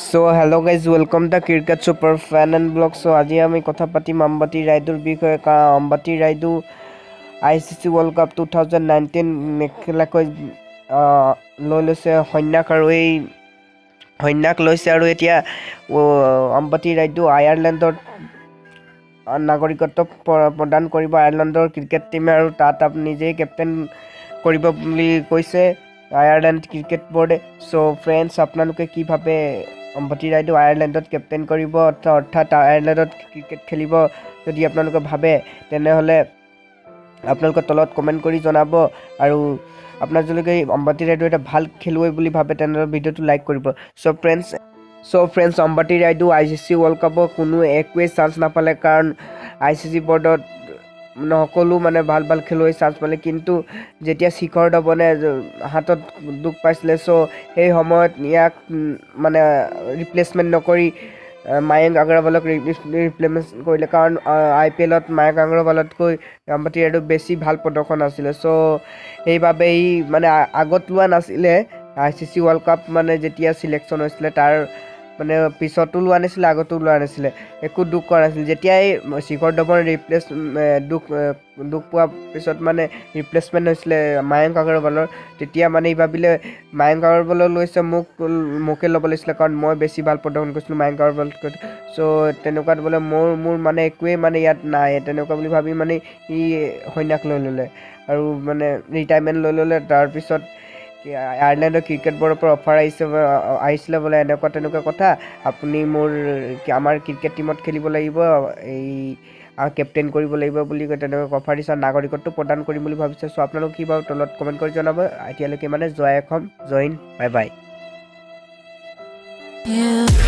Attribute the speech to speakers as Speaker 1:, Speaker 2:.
Speaker 1: So hello guys, welcome the Cricket Super Fan and Blog. So আজি আমি কথা পাতিম আম্বাতি ৰায়ডুৰ বিষয়ে, কাৰণ আম্বাতি ৰায়ডু ICC World Cup 2019 নেখেলাকৈ লৈ লৈছে সন্যাস আৰু এই সন্যাস লৈছে। আৰু এতিয়া আম্বাতি ৰায়ডু আয়াৰলেণ্ডত নাগৰিকত্ব প্ৰদান কৰিব আয়াৰলেণ্ডৰ ক্ৰিকেট টীমে আৰু তাত নিজেই কেপ্টেইন কৰিব বুলি কৈছে আয়াৰলেণ্ড ক্ৰিকেট বৰ্ডে। চ' ফ্ৰেণ্ডছ, আপোনালোকে কি ভাবে? অম্বাতি ৰায়ডু আয়াৰলেণ্ডত কেপ্টেইন কৰিব, অৰ্থাৎ আয়াৰলেণ্ডত ক্ৰিকেট খেলিব যদি আপোনালোকে ভাবে, তেনেহ'লে আপোনালোকে তলত কমেণ্ট কৰি জনাব। আৰু আপোনালোকে অম্বাতি ৰায়ডু এটা ভাল খেলুৱৈ বুলি ভাবে, তেনেহ'লে ভিডিঅ'টো লাইক কৰিব। চ' ফ্ৰেণ্ডছ, অম্বাতি ৰায়ডু আইচিচি ৱৰ্ল্ড কাপৰ কোনো একোৱেই চান্স নাপালে, কাৰণ আইচিচি বৰ্ডত মানে সকলো মানে ভাল ভাল খেলুৱৈ চান্স পালে। কিন্তু যেতিয়া শিখৰ ধৱনে হাতত দুখ পাইছিলে, চ' সেই সময়ত ইয়াক মানে ৰিপ্লেচমেণ্ট নকৰি মায়ংক আগৰৱালক ৰিপ্লেচমেণ্ট কৰিলে, কাৰণ আইপিএলত মায়ংক আগৰৱালতকৈ আম্বাতি ৰায়ডু বেছি ভাল প্ৰদৰ্শন আছিলে। চ' সেইবাবে ই মানে আগত লোৱা নাছিলে। আইচিচি ৱৰ্ল্ড কাপ মানে যেতিয়া চিলেকশ্যন হৈছিলে, তাৰ মানে পিছতো লোৱা নাছিলে, আগতো লোৱা নাছিলে, একো দুখ কৰা নাছিল। যেতিয়াই শিখৰ ধৱন ৰিপ্লেচ দুখ দুখ পোৱাৰ পিছত মানে ৰিপ্লেচমেণ্ট হৈছিলে মায়ংক আগৰৱালৰ, তেতিয়া মানে ই ভাবিলে মায়ংক আগৰৱালক লৈছে, মোকে ল'ব লাগিছিলে, কাৰণ মই বেছি ভাল প্ৰদৰ্শন কৰিছিলোঁ মায়ংক আগৰৱালতকৈ। চ' তেনেকুৱাত বোলে মোৰ মানে একোৱেই মানে ইয়াত নাই, তেনেকুৱা বুলি ভাবি মানে ই সন্যাস লৈ ল'লে আৰু মানে ৰিটায়াৰমেণ্ট লৈ ল'লে। তাৰপিছত আয়াৰলেণ্ডৰ ক্ৰিকেট বৰ্ডৰ পৰা অফাৰ আহিছিলে বোলে, এনেকুৱা তেনেকুৱা কথা, আপুনি আমাৰ ক্ৰিকেট টীমত খেলিব লাগিব, এই কেপ্টেইন কৰিব লাগিব বুলি কৈ তেনেকৈ অফাৰ দিছে আৰু নাগৰিকত্ব প্ৰদান কৰিম বুলি ভাবিছে। চ' আপোনালোক কি বাৰু তলত কমেণ্ট কৰি জনাব। এতিয়ালৈকে মানে জয় অসম, জয় হিন্দ, bye bye.
Speaker 2: Yeah.